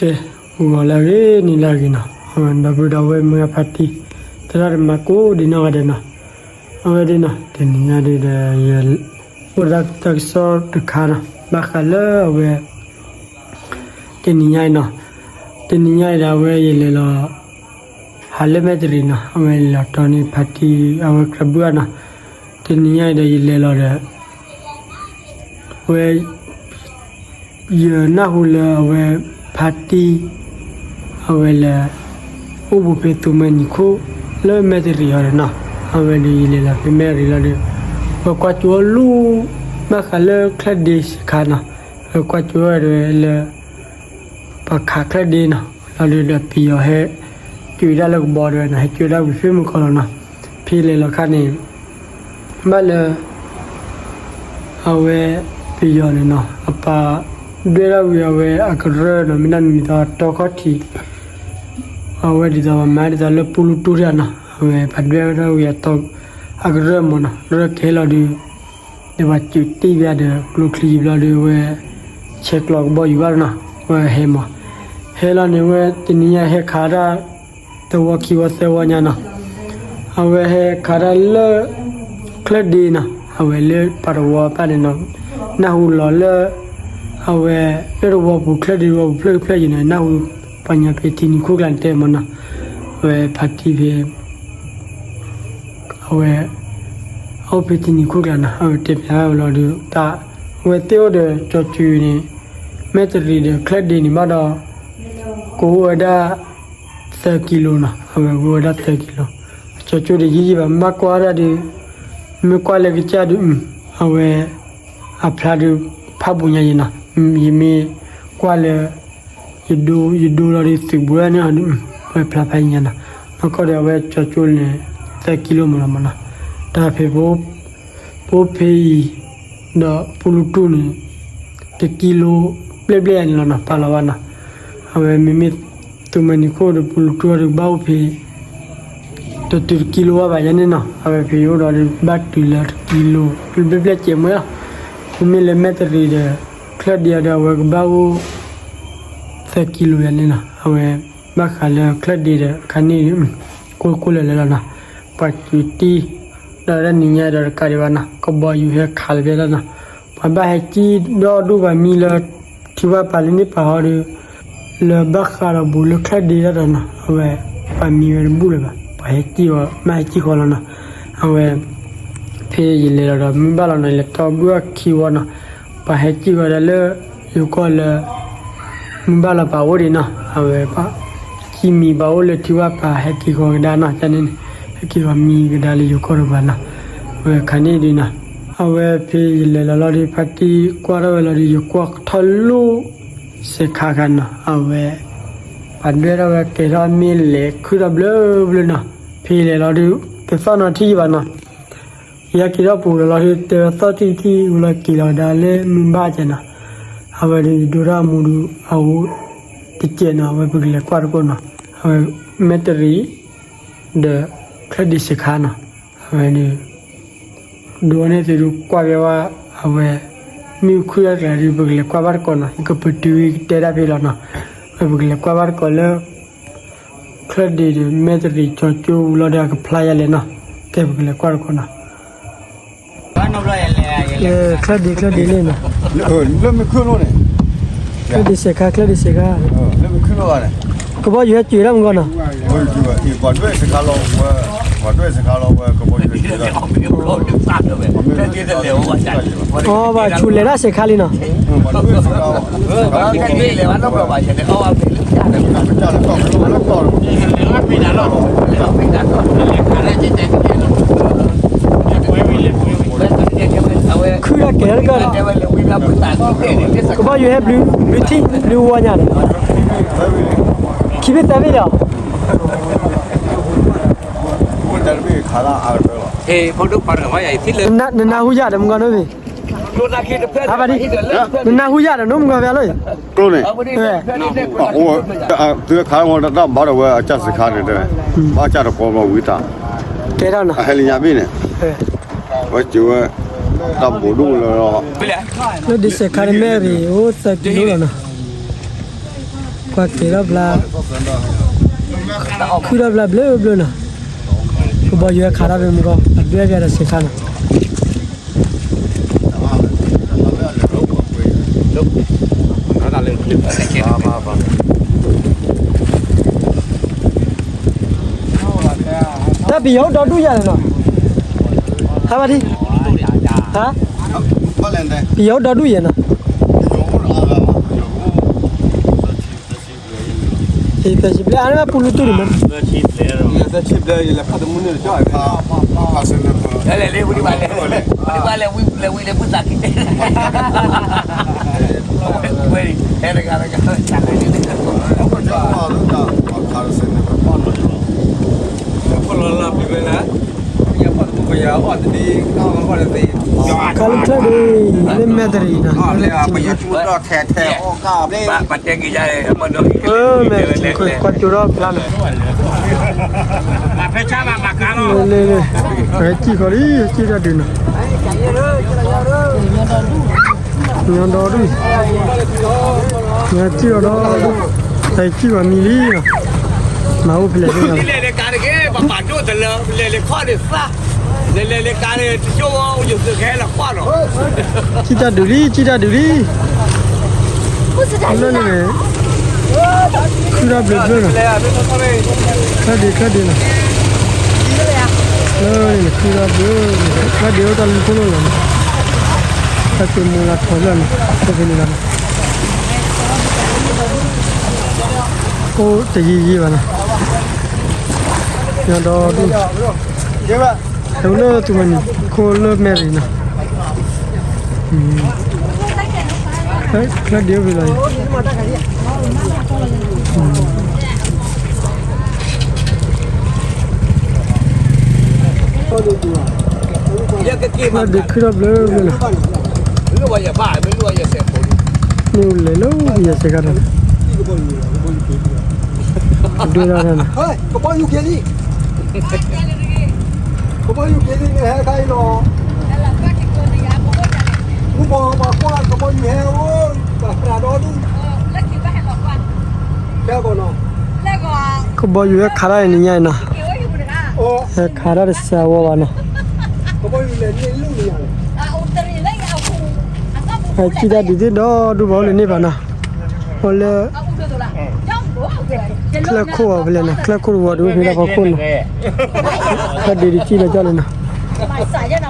ကဲ, ဂီၤလၢအဂ့ၤ နံၤလၢအဂ့ၤနီၤ, အဝဲဒီပုၢ်ဒီဝဲၢ်မုၢ်ဂၢ်ဖါတံၢ် သရၣ်သမါကိးဒံးနီၢ်ဂၤဒဲးနီၤ, အဝဲဒၣ်နီၤ တနံၤညါဒုးဒီး ယအိၣ်ဒီးတၢ်ကစီၣ်တခါနီၤ, ဘၣ်ဃးလၢအဝဲ တနံၤညါအံၤနီၤ, တနံၤညါအံၤဒီးအဝဲယလဲၤလီၤ ဟးလၢမဲၣ်တရံးနီၤ, အဝဲလဲၤလီၤတီၤန့ၢ်ဖါတံၢ် အဝဲကြၢးဘုၣ်အါနီၤ, တနံၤညါအံၤဒီးယလဲၤလီၤဒီး ဝဲ ယနၢ်ဟူလၢအဝဲ ဖါတံၢ် အဝဲလဲၤ အိၣ်ဘူးဖဲသုးမုၢ်နံၤခိၣ် လၢမဲၣ်တရံးအီၤဒီးနီၤ, အဝဲဒုးယလဲၤလီၤဖဲမဲၣ်တရံးလီၤဒီး ပကွၢ်ကၠိလၢ ဘၣ်ဃးလၢချၢၣ်ဒ့စ့ခါနီၤ, ပကွၢ်ကၠိဝဲဒၣ်လၢ ပှၤခးချၢၣ်ဒ့နီၤ, လီၤဒုးဒီးပယီၤဟဲ ကၠိဒၣ်လၢကဘီဒၣ်ဝဲနီၤ, ဟဲကၠိဒၣ်ဝံၤဖဲမုၢ်ကီၢ်လီၤနီၤ, ဖဲလဲၤလီၤခါန့ၣ် ဘၣ်လၢ အဝဲ ပယီၤန့ၣ်နီၤ အပာ်ဒွဲၣ်ဒၣ်ဝံၤအဝဲအကရၢၢ်နီၤ, မ့ၢ်ဒၣ်မံၤသီတီခီၣ်ထံး အဝဲဒ်သိးပမၤဒ်သိးလၢပူလူတူၢ်တၢ်နီၤ, အဝဲပာ်ဒွဲၣ်ဒၣ်ဝံၤအတီ အကရၢၢ်မးနီၤ, ကရၢၢ်ကဟဲလီၤဒုး ဒီးပှၤကၠိတံၢ်ဝဲဒီး ကျိချံဘျီဒုးဝဲ ဆဲးကျိးကဘီယူၤဘၣ်နီၤ, ဝဲဟဲမး ဟဲလီၤန့ၣ်ဝဲတနံၤညါဟဲခးဒၣ် တဝီခံဝီသၢဝီညါနီၤ, အဝဲဟဲခးဒၣ်လၢ ချၢၣ်ဒ့နီၤ, အဝဲလၢပှၤတဝီပၣ်န့ၣ်နီၤ, နၢ်ဟူလီၤလၢ အဝဲ လၢတဝီပူၤချၢၣ်ဒ့ တဝီပူၤဖျၢၣ်ဖျၢၣ်ယံၤနီၤ, နၢ်ဟူ ပှၤညီဖဲထံနံၤခိၣ်ကျါန့ၣ်တဲမးနီၤ, အဝဲဖါတံၢ်ဖဲ အဝဲ အအိၣ်ဖဲထံနံၤခိၣ်ကျါနီၤ, အဝဲတဲဖျါဝဲလီၤဒုး တၢ် အဝဲသ့ၣ်အိၣ်ဒီးကၠီၤကၠိန့ၣ် မဲၣ်တရံးဒီးချၢၣ်ဒ့န့ၣ်ဘၣ်ဒီး ကအိၣ်ဝဲဒၣ် သၢကံလိနီၤ, အဝဲကအိၣ်ဝဲဒၣ်သၢကံလိ, ကၠီၤကၠိဒီးယံာ်ယံာ်ဘၣ် မ့ၢ်ကွၢ်ဒၣ်ဒီး မ့ၢ်ကွၢ်လၢကစၢ်ဒုး အဝဲ အဖျါဒုး ဖးဘူးညါယံၤနီၤ, ယမ့ၢ်ကွၢ်လၢ ယဒိ ယဒိလီၤဒီးသုးဘူးန့ၣ်အီၤဒုး အဝဲဖျါဖးယံၤညါနီၤ, နီၢ်ကီၢ်ဒီးအဝဲကၠီၤကၠိန့ၣ် သၢကံလိမးလီၤမးနီၤ, တၢ်ဖဲ ပအိၣ်ဖဲအံၤ ဒီးပူလူတူၢ်န့ၣ် တကံလိ ဘျဲၣ်ဘျဲၣ်န့ၣ်လီၤနီၤ, ပာ်လီၤဘၣ်နီၤ, အဝဲမ့မ့ၢ် သုးမုၢ်နံၤခိၣ်ဒီးပူလူတူၢ်အီၤဒီးဘၣ်အိၣ်ဖဲ တတုၤတကံလိဘၣ်ဘၣ်ယဲန့ၣ်နီၤ, အဝဲဖဲအံၤအိၣ်ဒီးဘၣ်တုၤလၢတကံလိ ဘျဲၣ်ဘျဲၣ်စဲးမးလီၤ, မ့မ့ၢ်လၢမဲၣ်တရံးဒီး ချၢၣ်ဒ့အီၤဒီးအဝဲကဘၣ်အိၣ် သၢကံလိယဲန့ၣ်နီၤ, အဝဲ ဘၣ်ဃးလၢချၢၣ်ဒ့ဒီးခါန့ၣ် ကိၢ်ကိၢ်လၢာ်လၢာ်လီၤနီၤ, ပှၤကၠိတံၢ် ဒီးတနံၤညါဒီးတကးဒံးဘၣ်နီၤ, ကဘီယူၤဟဲခးလၢာ်ဖဲလီၤနီၤ, ပှၤဘၣ်ဟဲကံၣ်ဒီဒူၣ်ပှၤမံလၢ ထံဝၣ်ပာ်လၢန့ၣ်ပာ်ဟီဒီး လၢဘၣ်ဃးဒီးဘူးလၢချၢၣ်ဒ့ဒၣ်ဒီးနီၤ, အဝဲ ပှၤမံဝဲတဘူၣ်လၢၤဘၣ်, ပှၤဟဲကံၣ်ဝဲ မ့ၢ်ဟဲကံၣ်ဃီလီၤနီၤ, အဝဲ ဖဲယလဲၤလီၤဒီးမုၢ်ဘၣ်လီၤနီၤ, ယလဲၤတီၢ်ဘုၣ်အခံဝီနီၤ, ပှၤဟဲကံၣ်ဝဲဒၣ်လၢ ယိၤကီၢ်လၢ မုၢ်ဘၣ်လီၤပာ်အိၣ်ဒံးနီၤ, အဝဲ ကံၣ်မံၤပာ်အိၣ်လၢထံဝၣ်ပာ် ဟဲက့ၤဃီၤကဒါနီၤ, ကန့ၣ်န့ၣ် ဟဲက့ၤဃီၤမံၤကဒါလၢယိၤကီၢ်တပၤနီၤ, အဝဲခါန့ၣ်ဒုးနီၤ, အဝဲဖဲယလဲၤလီၤလီၤဒီး ဖါတံၢ်ကွၢ်ထီၣ်ဝဲလီၤဒီး ယကွၢ်ထီၣ်လၢ စဲးခါခါနီၤ, အဝဲ ပှၤဒွဲၣ်ထီၣ်ဝဲကဲထီၣ်မ့ၢ်လဲၤခုၣ်ထီၣ်ဘျၢဘျၢနီၤ, ဖဲလဲၤလီၤဒုး တသီၣ်နီၤထံၣ်ဘၣ်နီၤ ယဟဲက့ၤထီၣ်ပူၤလီၤလီၤဒုး တဲဝဲသီၣ်ထံၣ်ထံၣ်ဝံၤလီၤက့ၤလီၤကဒါလၢမုၢ်ဘၣ်ကဲနီၤ, အဝဲဒုးယဒိတၢ်အမူဒုး အအိၣ်တစဲးနီၤ, အဝဲပကလဲၤကွၢ်တကိးနီၤ, အဝဲ မဲၣ်တရံး ဒီး ချၢၣ်ဒ့စဲးခါနီၤ, အဝဲဒုး ဒိန့ၣ်သုဒုးကွၢ်က့ၤဝဲ အဝဲ မ့ၣ်အူခုၣ်တၢ်တကျါဒုး ပကလဲၤကွၢ်ဘၣ်တကိးနီၤ, ယကပတုာ်ကတဲဒၣ်ဖဲလီၤနီၤ, အဝဲပကလဲၤကွၢ်ဘၣ်တကိးလၢ ချၢၣ်ဒ့ဒီးမဲၣ်တရံးကၠီကၠိဝံၤလီၤဒီး အကဖျါယၤလဲၣ်နီၤ, ကဲပကလဲၤကွၢ်တကိးနီၤ, ချၢၣ်ဒ့ ချၢၣ်ဒ့န့ၣ်နီၤ, ချၢၣ်ဒ့စဲးခါ ချၢၣ်ဒ့စဲးခါ, ကဘီယူၤဟဲက့ၤဒၣ်မုၢ်ဂီၤနီၤ, အီဘၣ်ဆူးလဲၤဒၣ်စဲးခါလံနီၤ ခုၣ်ဒၣ်ကဲၤတကၢၢ်နီၤ, ကဘီယူၤဟဲဘျုး ဘျုးထံၣ် ဘျုးဝီညါန့ၣ်, ခံဘ့ၣ်သၢဘ့ၣ်လီၤ, နနၢ်ဟူယၤဒီးမုၢ်ဂီၤနီၤ, နနၢ်ဟူယၤဒီးမုၢ်ဂီၤနီၤ, ကျိန့ၣ် သုခါမီတၢ်ဘၣ်ဒီးဝဲအကၢ်စခါန့ၣ်တဲ, ဘၣ်ကၢ်တကိးဘၣ်ဝံၤတၢ်, ကဲထီၣ်နီၤ အဟဲလၢညါဘ့ၣ်န့ၣ်, ဝဲစၢၤဝဲ တၢ်ဘိးဒိၣ်လၢ လၢဒ့စဲးခါန့ၣ်မ့ၢ်ရံၤ အိၣ်သၢကံလိလီၤနီၤ, ပှၤကဲၤထီၣ်ဘျါ, ခုထီၣ်ဘျါဘျၢဘျၢနီၤ, ကဘီယူၤဝဲခးတၢ်ဖဲမူကီၢ် အဒွဲၣ်ဖဲဒီးစဲးခါနီၤ. တၢ်ပယီၤအိၣ်ဒီဒူၣ်ယၤန့ၣ်နီၤ, ဟါဘၣ်ထံ, ဟါ, ပယီၤအိၣ်ဒီဒူၣ်ယဲနီၤ. သၢဆံဘျဲၣ် အါန့ၢ်ဘၣ်ပူၤလူတူၢ်ဒံးမး, သၢဆံဘျဲၣ်, ဝဲလဲၤလံဝံၤဘၣ်လဲၤ, ဝဲလံဝံၤလဲၤဝံၤလဲၤပူၤသးက့ၤတဲ, ဝဲ, ဝဲ, ဟဲတဂၤတဂၤ, ခါလၢချၢဒံး လၢမဲာ်တရံးနီၤ, လၢမဲာ်တရံး, မဲာ်တရံး ကွၢ်ကၠိထီၣ်ဖျါနီၤ, လၢ, လၢ, လၢ, စံၣ်ဃီလံ, စံၣ်တၢ်ဒုးနီၤ, ညီဒီဒူၣ်, ညီစံၣ်ဃီဒီဒူၣ်, စံၣ်ဃီမံလံနီၤ, မၤအိၣ်ဖဲလဲၣ်, လဲၤလဲၤကါတဂ့ၤ, ပပာ်ဒိၣ်တလၢ, လဲၤလဲၤခီၣ်န့ၣ်သၣ်, လဲၤလဲၤလဲၤကါန့ၣ် တကၠိဝဲအိၣ်ယသုးကဟဲလီၤကွၢ်နီၤ, စံၣ်တၢ်ဒုးလံ, စံၣ်တၢ်ဒုးလံ, လၢန့ၣ်, ခုထီၣ်ဘျၢဘျၢနီၤ, ချၢဒံး ချၢဒံးနီၤ, လၢန့ၣ် ခုထီၣ်ဘျၢ, ချၢဒံးအိၣ်တၢ်လူၤခိၣ်လိၣ်လီၤနီၤ, တၢ်က့ၤမူလၢထီၣ်လၢနီၤ, တဖဲန့ၣ်လီၤနီၤ, အိၣ်တယံာ်ယံာ်ဘၣ်နီၤ, ညီဒီဒူၣ်, ဟဲလၢသုးမုၢ်နံၤခိၣ်လၢမဲာ်ရံနီၤ, ချၢဒံးအိၣ်ဖဲလီၤ, ချၢဒံးခုထီၣ်ဘျၢဘျၢနီၤ, မ့ၣ်အူလဲၤလၢယစဲးခါဒီး, ဒိၣ်ဒၣ်တၢ်နီၤ, ကဘီယူၤက့ၤလံ, ကဘီယူၤက့ၤလံန့ၣ် ဟဲခါအံၤလီၤ, မူဘီပှၤကွၢ်ကဘီယူၤဟဲအိၣ်, ပှၤပြးဒီဒူၣ်, ကဘီယူၤဟဲခးတၢ်အံၤနံၤညါအံၤနီၤ, ဟဲခးတၢ်တစှၤဝဲဘၣ်နီၤ, ဟဲစံၣ်တၢ်ဒုးသ့ၣ်ဒီဒူၣ်ဘၣ်အိၣ်လၢန့ၣ်ဘၣ်နီၤ, အိၣ်လၢ ချၢခိၣ်အီၤဖဲလဲၣ်နီၤ, ချၢခိၣ်တဝီၤဒုးဖဲလၢဖီခိၣ်နီၤ, ချၢဒံးတစံၣ်လၢကၠီလံနီၤ,